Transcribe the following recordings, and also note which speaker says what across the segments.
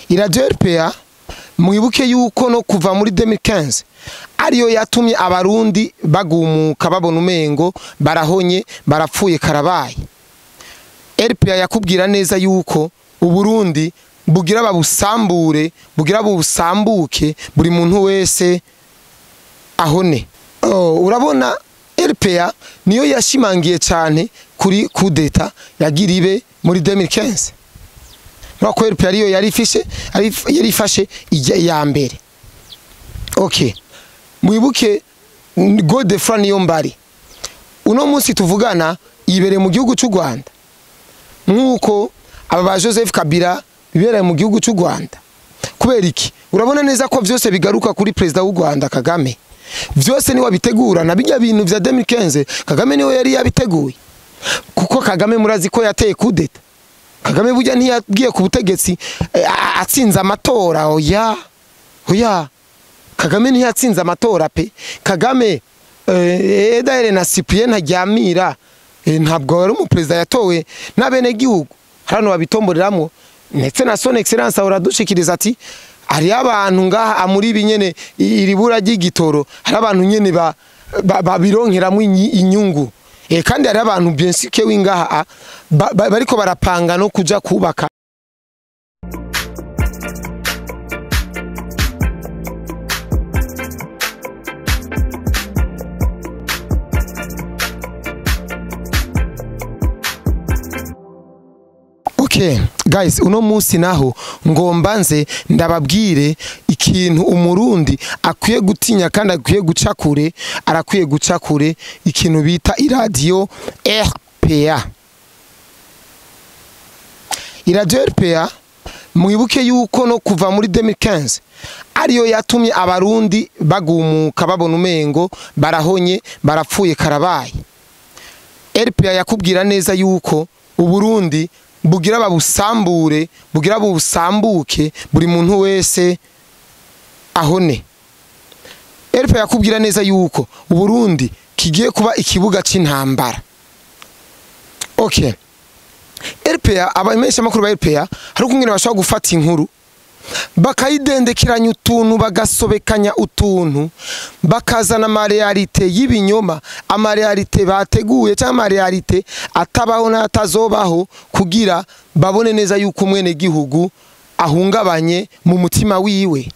Speaker 1: Iradiyo RPA, mwibuke yuko no kuva muri 2015 ariyo yatumye Abarundi bagumuka, babona umengo barahonye, barapfuye, karabaye. RPA yakubwira neza yuko Uburundi bugira babusambure, bugira busambuke, buri muntu wese ahone. Oh, urabona RPA niyo yashimangiye cyane kuri coup d'état yagira ibe muri 2015. Nuko RPA ariyo yari ifashe ya mbere. Okay, mwibuke Godefroid Niyombare, uno munsi tuvugana yibereye mu gihugu cy'u Rwanda, nkuko aba ba Joseph Kabila bibereye mu gihugu cy'u Rwanda. Kubera iki? Urabona neza ko vyose bigaruka kuri perezida w'u Rwanda Kagame. Vyose niwe abitegura, na bijya bintu vya 2015 Kagame niwe yari yabiteguye, kuko Kagame murazi ko yateye coup d'état. Kagame burya ntiyagiye ku butegetsi atsinze amatora. Oya, oya, Kagame ntiyatsinze amatora pe. Kagame d'ailleurs na Cyprien Ntaryamira ntabwo wari umuperezida yatowe n'abenegihugu. Hano babitomboreramwo, ndetse na Son Excellence ahora adushikiriza ati hari abantu ngaha amuri ibi nyene, iri bura ry'igitoro, hari abantu nyene babironkeramwo inyungu. Kandi hari abantu, bien sûr que wingaha bariko barapanga no kuja kubaka. Okay, guys, uno munsi naho ngomba nze ndababwire ikintu Umurundi akwiye gutinya kandi akwiye guca kure, arakwiye guca kure ikintu bita iradiyo RPA. Iradiyo RPA, mwibuke yuko no kuva muri 2015 ariyo yatumye Abarundi bagumuka, babona umengo barahonye, barapfuye, karabaye. RPA yakubwira neza yuko Uburundi bugira babusambure, bugira busambuke, buri muntu wese ahone. RPA yakubwira neza yuko Uburundi kigiye kuba ikibuga c'intambara. Okay, RPA, abamenyesha makuru ba RPA, hari ukungene bashobora gufata inkuru bakayidendekeranya utuntu, bagasobekanya utuntu, bakazana ama réalités y'ibinyoma, ama réalités bateguye cyangwa ama réalités atabaho n'atazobaho, kugira babone neza yuko umwene gihugu ahungabanye mu mutima wiwe,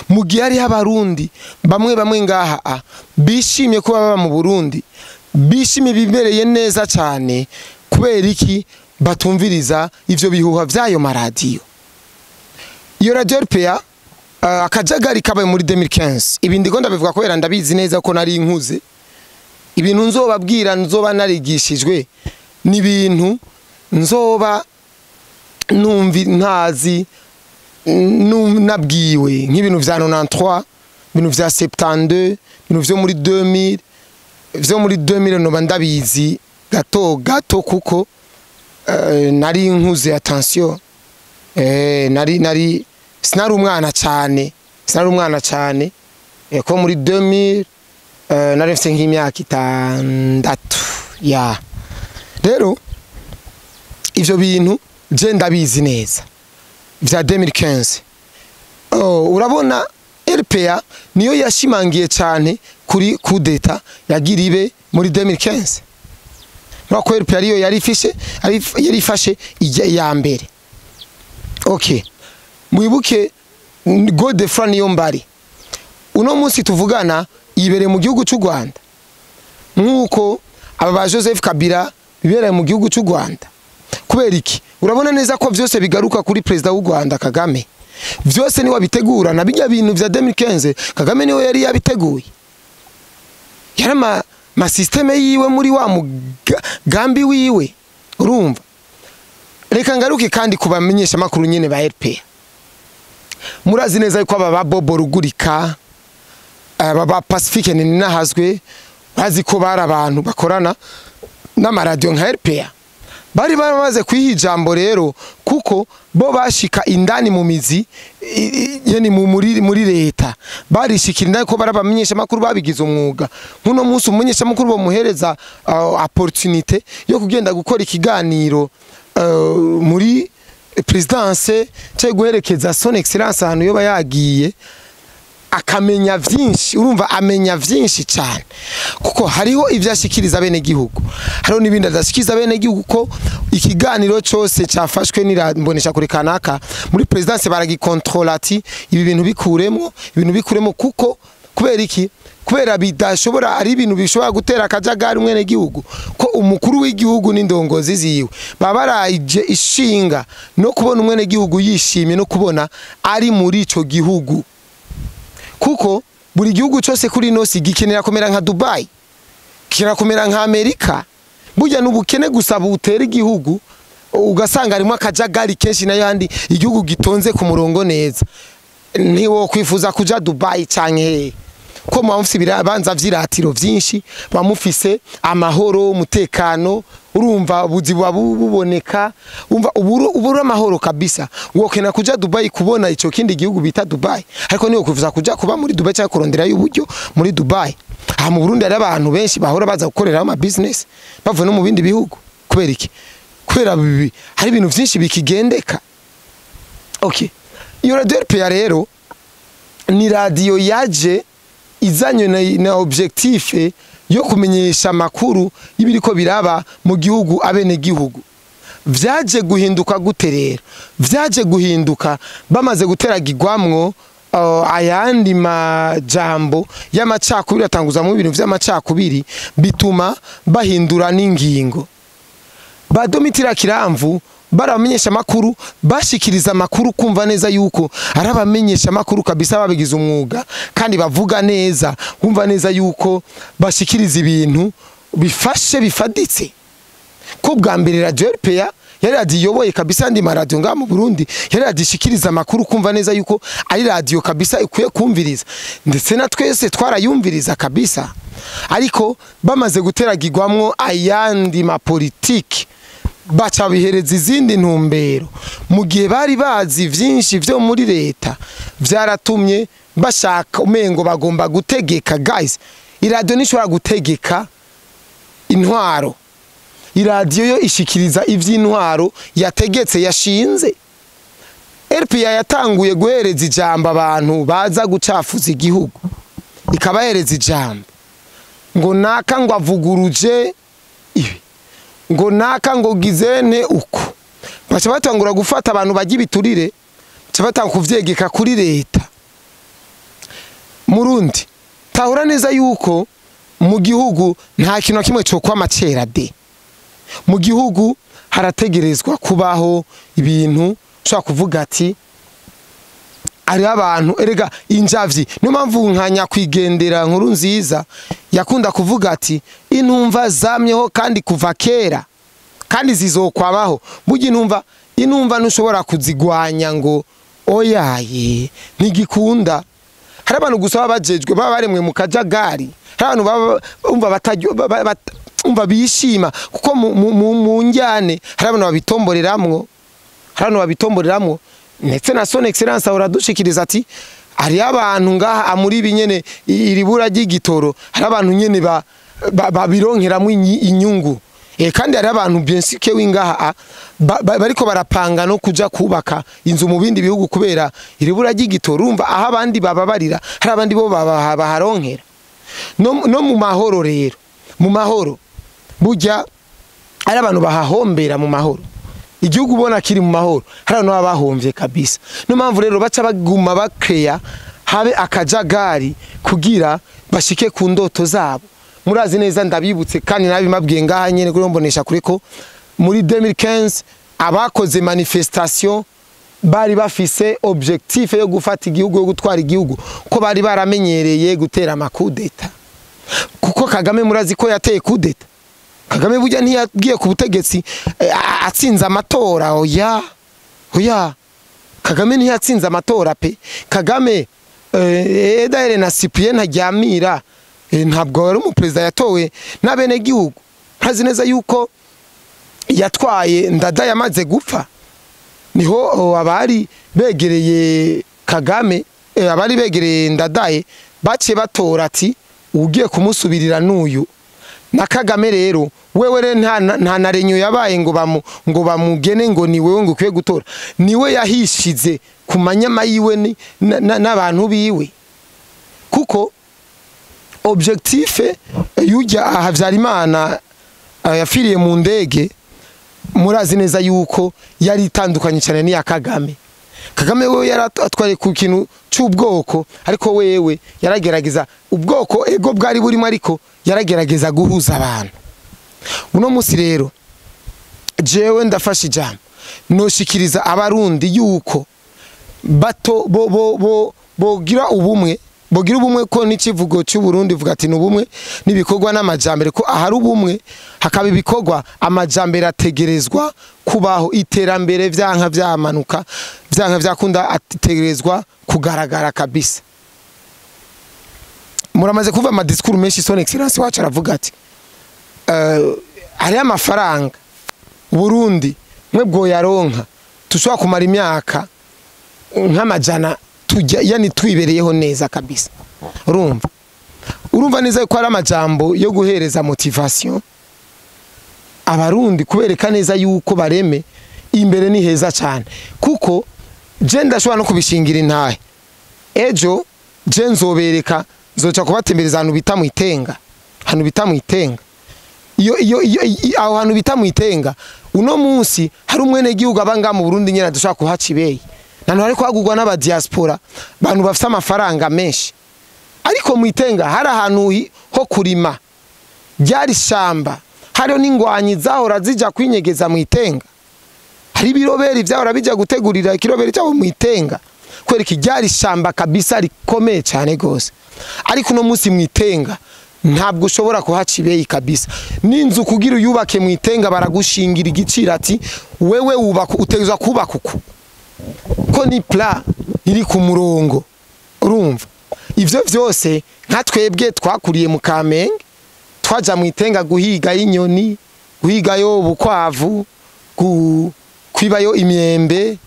Speaker 1: mu gihe hariho Abarundi bamwe bamwe ngaha bishimye kuba baba mu Burundi, bishimye, bimereye neza cyane. Kubera iki batumviriza ivyo bihuha vy'ayo maradiyo? Iyo radio RPA, akajagari kabaye muri 2015, ibi ndiko ndabivuga kubera ndabizi neza ko nari nkuze. Ibintu nzobabwira nzoba narigishijwe, ni ibintu nzoba numvi ntazi, nabwiwe, nk'ibintu vya 93, ibintu vya 72, ibintu vyo muri 2000. Vyo muri 2000 noba ndabizi gato gato, kuko nari nkuze. Attention, nari sinari umwana cyane, sinari umwana cyane. Ko muri 2000 nari mfite nk'imyaka 6 ya. Rero ivyo bintu je ndabizi neza vya 2015. Oh, urabona RPA niyo yashimangiye cyane kuri coup d'état yagira ibe muri 2015. Nuko RPA ariyo yari ifashe ya mbere. Okay, mwibuke Godefroid Niyombare, uno munsi tuvugana yibereye mu gihugu cy'u Rwanda, nkuko aba ba Joseph Kabila bibereye mu gihugu cy'u Rwanda. Kubera iki? Urabona neza ko vyose bigaruka kuri perezida w'u Rwanda Kagame. Vyose niwe abitegura, na bijya bintu vya 2015 Kagame niwe yari yabiteguye, yari ama système yiwe muri wa mugambi wiwe. Urumva, reka ngaruke kandi kubamenyesha makuru nyene ba RPA. Murazi neza yuko aba ba Bobo Rugurika, aba ba Pacifique Ninahazwe, bazi ko bari abantu bakorana n'amaradiyo nka RPA, bari baramaze kwiha ijambo rero, kuko bo bashika indani mu mizi yeni muri leta, barishikira indani ko barabamenyesha makuru babigize umwuga. Nkuno munsi umumenyesha makuru bamuhereza opportunité yo kugenda gukora ikiganiro muri présidence cyo guherekeza son excellence ahantu yoba yagiye, akamenya vyinshi. Urumva amenya vyinshi cyane, kuko hariho ivyo ashikiriza bene gihugu, hariho n'ibindi adashikiriza bene gihugu, ko ikiganiro cyose cyafashwe n'imbonesha kure kanaka muri présidence baragikontrola, ati ibi bintu bikuremo, ibintu bikuremo. Kuko kubera iki? Kubera bidashobora, ari ibintu bishobora gutera akajagari umwene gihugu, ko umukuru w'igihugu n'indongozi ziwe baba barayije ishinga no kubona umwene gihugu yishimye no kubona ari muri ico gihugu, kuko buri gihugu cyose kuri ino si gikenera kumera nka Dubai, gikenera kumera nka Amerika. Burya n'ubukene gusa butera igihugu ugasanga harimo akajagari kenshi, n'ayandi igihugu gitonze ku murongo neza ntiwo kwifuza kuja Dubai canke hehe, ko muba mufise ibibanza vy'iratiro vyinshi, muba mufise amahoro, umutekano, urumva ubuzi buba buboneka, umva uburu amahoro kabisa. Wokena kuja Dubai kubona ico kindi gihugu bita Dubai, ariko niwo kwifuza kuja kuba muri Dubai cyangwa kuronderayo uburyo muri Dubai. Aha mu Burundi hari abantu benshi bahora baza gukoreraho ama business bavuye no mu bindi bihugu. Kubera iki? Kubera bibi hari ibintu vyinshi bikigendeka. Okay, iyo radio RPA rero ni radio yaje izanywe na objectif yo kumenyesha amakuru y'ibiriko biraba mu gihugu abene gihugu. Vyaje guhinduka gute rero? Vyaje guhinduka bamaze guteragirwamwo ayandi majambo y'amacakubiri, atanguzamwo ibintu vy'amacakubiri, bituma bahindura n'ingingo. Ba Domitira Kiramvu baramenyesha amakuru, bashikiriza amakuru, kumva neza yuko ari abamenyesha amakuru kabisa babigize umwuga kandi bavuga neza, kumva neza yuko bashikiriza ibintu bifashe bifaditse. Ko bwa mbere radio RPA yari radio iyoboye kabisa andi maradiyo ngaha mu Burundi, yari radio ishikiriza amakuru, kumva neza yuko ari radio kabisa ikwiye kumviriza, ndetse na twese twarayumviriza kabisa. Ariko bamaze guteragirwamwo ayandi mapolitiki, baca bihereza izindi ntumbero mu gihe bari bazi vyinshi vyo muri leta, vyaratumye bashaka umengo bagomba gutegeka. Guys, iradiyo ntishobora gutegeka intwaro. Iradiyo yo ishikiriza ivy'intwaro yategetse, yashinze. RPA yatanguye guhereza ijambo abantu baza gucafuza igihugu, ikabahereza ijambo ngo naka ngo avuguruje ibi, ngo naka ngo gizene uko. Baca batangura gufata abantu bajya ibiturire, baca batanga kuvyegeka kuri leta. Murundi, tahura neza yuko mu gihugu nta kintu na kimwe cyo kwamacera de. Mu gihugu harategerezwa kubaho ibintu ushobora kuvuga ati ari abantu erega injavyi. Niyo mpamvu nka nyakwigendera Nkuru Nziza yakunda kuvuga ati intumva zamyeho kandi kuva kera kandi zizokwabaho. Burya intumva ntushobora kuzigwanya ngo oyaye ntigikunda. Hari abantu gusa baba bajejwe, baba baremwe mu kajagari, hari abantu baba umva batajyo umva bishima kuko mu njyane hari abantu babitomboreramwo, hari abantu babitomboreramwo. Ndetse na son excellence ahora adushikiriza ati hari abantu ngaha muri ibi nyene iribura ry'igitoro, hari abantu nyene babironkeramwo inyungu. Kandi hari abantu bien sûr que wingaha bariko barapanga no kuja kubaka inzu mu bindi bihugu kubera iribura ry'igitoro. Urumva aho abandi bababarira hari abandi bo baharonkera. No mu mahoro rero, mu mahoro burya ari abantu bahahombera. Mu mahoro igihugu ubona kiri mu mahoro hari abantu baba bahomvye kabisa. Niyo mpamvu rero baca baguma bakreya habe akajagari kugira bashike ku ndoto zabo. Murazi neza, ndabibutse kandi nabimabwiye ngaha nyene kuri mbonesha kure ko muri 2015 abakoze manifestation bari bafise objectif yo gufata igihugu, yo gutwara igihugu, ko bari baramenyereye gutera amakudeta. Kuko Kagame murazi ko yateye kudeta. Kagame burya ntiyagiye ku butegetsi atsinze amatora, oya oya, Kagame ntiyatsinze amatora pe. Kagame Daire na Cyprien Ntaryamira ntabwo wari umuperezida yatowe n'abene gihugu. Ntazi neza yuko yatwaye Ndada yamaze gupfa, niho abari begereye Kagame, abari begereye Ndadaye baciye batora ati ugiye kumusubirira n'uyu. Na Kagame rero wewe re nta na renyo yabaye ngo ngo bamugene ngo ni wewe ngo ukwiye gutora, niwe yahishize ku manyama yiwe n'abantu biwe, kuko objectif yujya Habyarimana yafiriye mu ndege, murazi neza yuko yari itandukanye cyane n'iya Kagame. Kagame wewe yaratwaye ku kintu cy'ubwoko, ariko wewe yaragerageza ubwoko ego bwari burimo, ariko yaragerageza guhuza abantu. Uno munsi rero jewe ndafashe ijambo noshikiriza abarundi yuko bato bo bo bo bogira ubumwe, bogira ubumwe, ko n'ikivugo cy'u Burundi vuga ati n'ubumwe n'ibikorwa n'amajambere, ko ahari ubumwe hakaba ibikorwa amajambere ategerezwa kubaho, iterambere vyanka vyamanuka vyanka vyakunda ategerezwa kugaragara kabisa. Muramaze kuva ama discours menshi son excellence wacu aravuga ati hari amafaranga Burundi mwe bwo yaronka tushobora kumara imyaka nk'amajana tujya yani twibereyeho neza kabisa. Urumva neza ko ari amajambo yo guhereza motivation abarundi, kubereka neza yuko bareme imbere ni heza cyane, kuko je ndashobora no kubishingira intahe ejo je nzobereka, nzoca kubatembereza ahantu bita mu Itenga, ahantu bita mu Itenga, iyo aho hantu bita mu Itenga uno munsi hari umwene gihugu abanga mu Burundi nyene dushaka kuhaca ibeyi, nantu hariko hagurwa n'aba diaspora, bantu bafite amafaranga menshi, ariko mu Itenga hari ahantu ho kurima ryari shamba, hariho n'ingwanyi zahora zija kwinyegeza mu Itenga, hari ibiroberi vyahora bija gutegurira ikiroberi cyabo mu Itenga, kwereka ryari shamba kabisa rikomeye cyane gose. Ariko uno munsi mu Itenga ntabwo ushobora kuhaca ibeyi kabisa, n'inzu kugira uyubake mu Itenga baragushingira igiciro ati wewe wubaka utegezwa kubaka uku, ko ni pla iri ku murongo. Urumva ivyo vyose nka twebwe twakuriye mu Kamenge, twaja mu Itenga guhiga inyoni, guhigayo ubukwavu, kwibayo imyembe,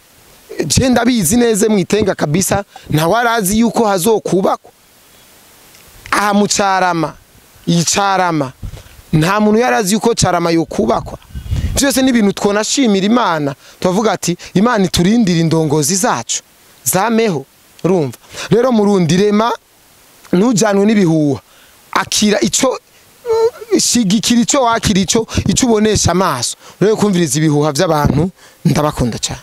Speaker 1: je ndabizi neze mu Itenga kabisa, nta warazi yuko hazokubakwa aha mu Carama. Icarama nta muntu yarazi yuko Carama yokubakwa. Byose ni ibintu twonashimira Imana, tuvuga ati Imana iturindira indongozi zacu zameho. Urumva rero murundi rema ntujanwe n'ibihuha, akira ico, shigikira ico, wakira ico, ico ubonesha amaso, rero kumviriza ibihuha by'abantu. Ndabakunda cyane.